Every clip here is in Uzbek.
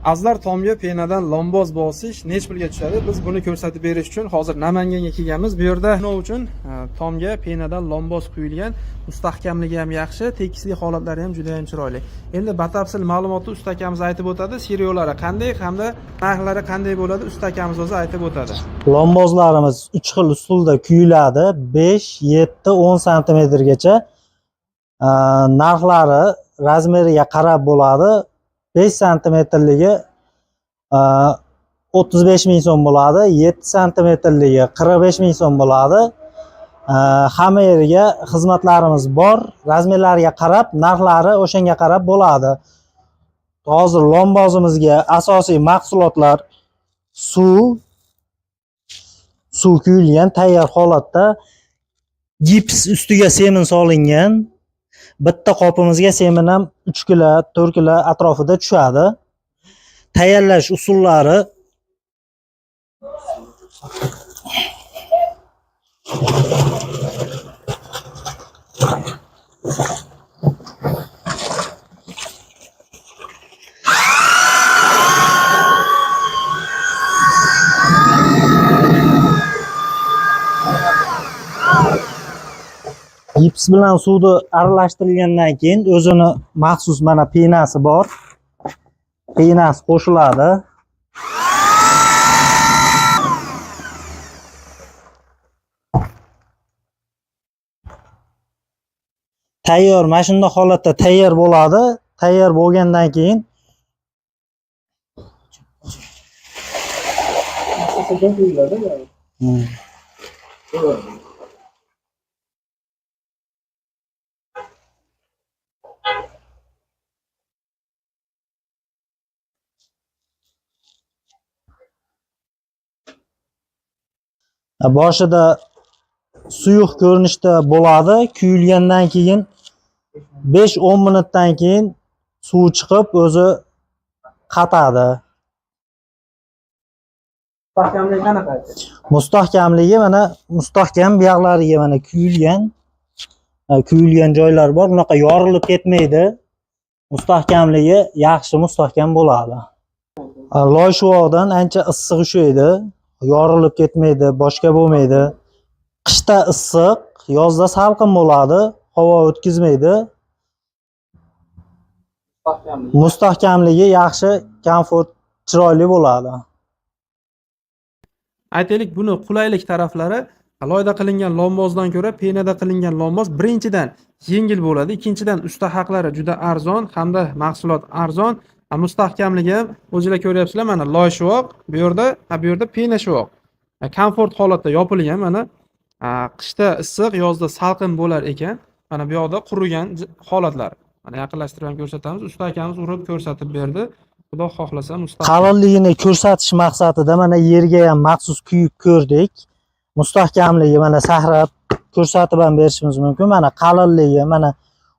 Azizlar, tomga penadan lomboz bosish nech pulga tushadi? Biz buni ko'rsatib berish uchun hozir Namanganga kelganmiz. Bu yerda nima uchun tomga penadan lomboz quyilgan, mustahkamligi ham yaxshi, tekisli holatlari ham juda ham chiroyli. Endi batafsil ma'lumotni usta akamiz aytib o'tadi. Serialari qanday hamda narxlari qanday bo'ladi, usta akamiz o'zi aytib o'tadi. Lombozlarimiz 3 xil usulda kuyiladi. 5, 7, 10 santimetrgacha. Narxlari razmeriga qarab bo'ladi. 5 santimetrligi 35 ming so'm bo'ladi. 7 santimetrligi 45 ming so'm bo'ladi. Hamma yerga xizmatlarimiz bor. Razmerlariga qarab narxlari o'shanga qarab bo'ladi. Hozir lombozimizga asosiy mahsulotlar suv, suv kuyilgan tayyor holatda, gips ustiga semin solingan. Bitta qopimizga semin ham 3 kilo, 4 kilo atrofida tushadi. Tayyorlash usullari gips bilan suvni aralashtirilgandan keyin o'zini maxsus mana penasi bor. Penasi qo'shiladi. Tayyor, mana shunday holatda tayyor bo'ladi. Tayyor bo'lgandan keyin Boshida suyuq ko'rinishda bo'ladi. Kuyilgandan keyin 5-10 minutdan keyin suv chiqib o'zi qatadi. Mustahkamligi qanaqa? Mustahkamligi mana mustahkam, bu yoqlariga mana kuyilgan, kuyilgan joylar bor. Bunaqa yorilib ketmaydi. Mustahkamligi yaxshi, mustahkam bo'ladi. Loy shuvoqdan ancha issiq ushlaydi. Yorilib ketmaydi, boshqa bo'lmaydi. Qishda issiq, yozda salqin bo'ladi, havo o'tkazmaydi. Mustahkamligi. Mustahkamligi yaxshi, komfort, chiroyli bo'ladi. Aytaylik, buni qulaylik taraflari loyda qilingan lombozdan ko'ra penada qilingan lomboz birinchidan yengil bo'ladi, ikkinchidan usta haqlari juda arzon hamda mahsulot arzon, mustahkamligi ham o'zinglar ko'ryapsizlar, mana loy shuvoq, bu yerda, bu yerda pena shuvoq. Komfort holatda yopilgan, mana qishda issiq, yozda salqin bo'lar ekan. Mana bu yoqda qurigan holatlar. Mana yaqinlashtirib ham ko'rsatamiz. Usta akamiz urib ko'rsatib berdi. Xudo xohlasa mustahkam. Qalinligini ko'rsatish maqsadida mana yerga ham maxsus kuyib ko'rdik. Mustahkamligi mana sahrab ko'rsatib ham berishimiz mumkin. Mana qalinligi mana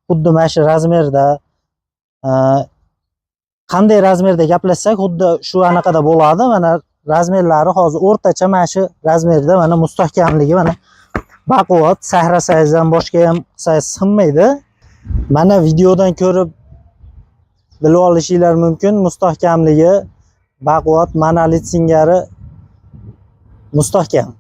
xuddi mana shu razmerda, qanday razmerda gaplashsak xuddi shu anaqada bo'ladi. Mana razmerlari hozir o'rtacha mana shu razmerda, mana mustahkamligi mana baquvvat, sahrasangiz ham boshqa ham qilsangiz sinmaydi. Mana videodan ko'rib bilib olishinglar mumkin, mustahkamligi baquvvat, monolit singari mustahkam.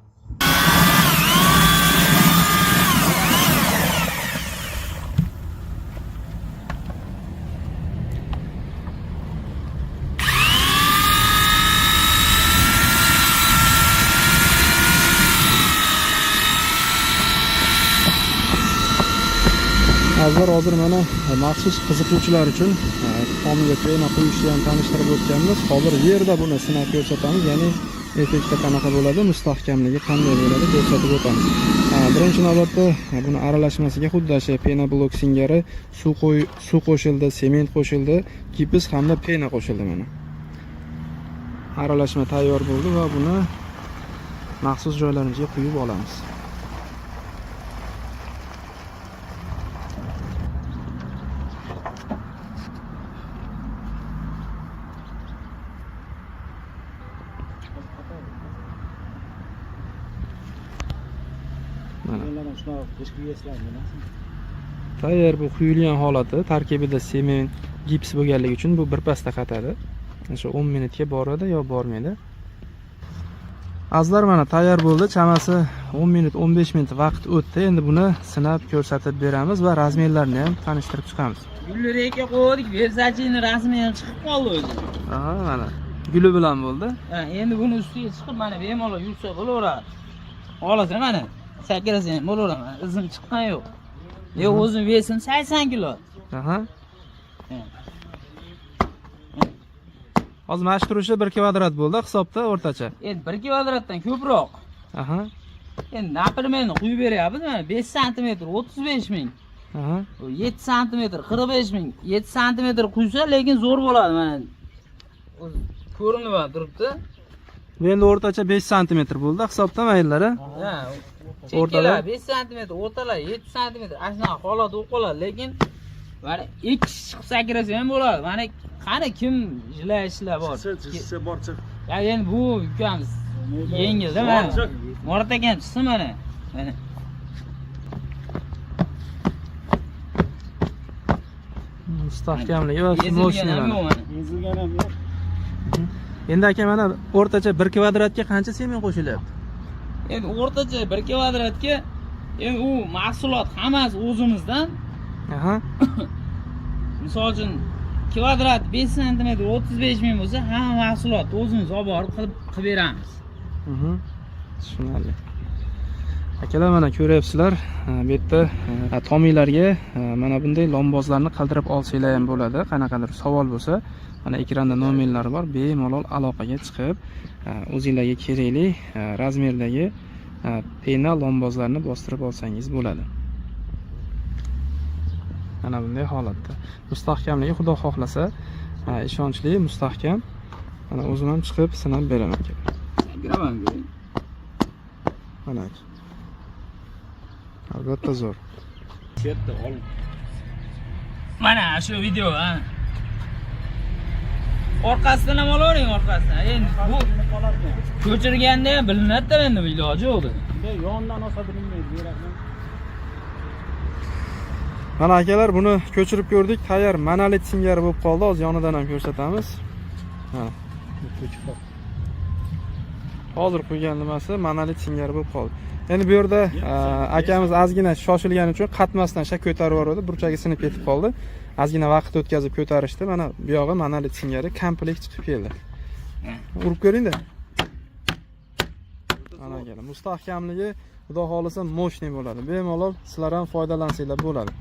Azizlar, hozir mana maxsus qiziquvchilar uchun tomiga pena quyishni ham tanishtirib o'tganmiz. Hozir yerda buni sinab ko'rsatamiz, ya'ni effekti qanaqa bo'ladi, mustahkamligi qanday bo'ladi ko'rsatib o'tamiz. Birinchi navbatda buni aralashmasiga xuddi shu pena blok singari suv qo'shildi, sement qo'shildi, gips hamda pena qo'shildi mana. Aralashma tayyor bo'ldi va buni maxsus joylarimizga quyib olamiz. Mana. Tayyor bu quyilgan holati, tarkibida sement, gips bo'lganligi uchun bu birpasda qatadi. O'sha 10 minutga boradi yo bormaydi. Azizlar, mana tayyor bo'ldi. Chamasi 10 minut, 15 minut vaqt o'tdi. Endi buni sinab ko'rsatib beramiz va razmerlarini ham tanishtirib chiqamiz. Gulli reyka qo'ydik, Versachini rasmi ham chiqib qoldi o'zi. Aha, mana guli bilan bo'ldi. Ha, endi buni ustiga chiqib mana bemalol yursa bo'laveradi. Xohlasa mana sakrasa ham bo'laveradi. Mana izim chiqqan yo'q. Yo'q, o'zim вес im 80 kilo. Aha. Ha. Hozir mana shu turishi 1 kvadrat bo'ldi hisobda o'rtacha. Endi 1 kvadratdan ko'proq. Aha. Endi например quyib beryapmiz mana 5 santimetr 35 ming. Aha. 7 santimetr 45 ming. 7 santimetr quysa lekin zo'r bo'ladi mana. O'zi ko'rinib ham turibdi. Bu endi o'rtacha 5 santimetr bo'ldi hisobda mayllari. Ha, O'rtalar? chekkalar 5 santimetr, o'rtalar 7 santimetr. Ana shunaqa holat bo'lib qoladi, lekin mana ikki kishi chiqib sakrasa ham bo'ladi. Mana qani kim jilaychilar bor? Chiqsa, bor, chiq. Ya endi bu ukamiz yengilda mana. Chiq. Murod akam chiqsin mana. Mana. Mustahkamligi va Ezilgan мощный ham mana. yo'q mana. Ezilgan ham yo'q. Endi aka, mana o'rtacha 1 kvadratga qancha sement qo'shilyapti? Endi o'rtacha 1 kvadratga endi u mahsulot hammasi o'zimizdan. Aha. Misol uchun kvadrat 5 santimetr 35 ming bo'lsa, hamma mahsulotni o'zimiz olib borib qilib beramiz. Tushunarli. Akalar, mana ko'ryapsizlar, bu yerda tomiylarga mana bunday lombozlarni qildirib olsanglar ham bo'ladi. Qanaqadir savol bo'lsa, mana ekranda nomerlar bor, bemalol aloqaga chiqib, o'zinglarga kerakli razmerdagi pena lombozlarni bostirib olsangiz bo'ladi. Mana bunday holatda. Mustahkamligi xudo xohlasa, ishonchli, mustahkam. Mana o'zim ham chiqib sinab beraman aka. Sakraman ko'ring. Mana aka. Albatta zo'r. Chetda ol. Mana shu video ha. Orqasidan ham olavering, orqasidan. Endi bu ko'chirganda ham bilinadi-da, endi iloji yo'q. Bunday yondan olsa bilinmaydi, bu yoqdan. Mana akalar, buni ko'chirib ko'rdik. Tayyor monolit singari bo'lib qoldi. Hozir yonidan ham ko'rsatamiz. Mana. Hozir qo'ygan nimasi monolit singari bo'lib qoldi. Endi bu yerda akamiz ozgina shoshilgani uchun qatmasdan shak ko'tarib yubordi. Burchagi sinib ketib qoldi. Ozgina vaqt o'tkazib ko'tarishdi. Mana bu yog'i monolit singari komplekt chiqib keldi. Urib ko'ring-da. Mana akalar, mustahkamligi xudo xohlasa мощный bo'ladi. Bemalol sizlar ham foydalansanglar bo'ladi.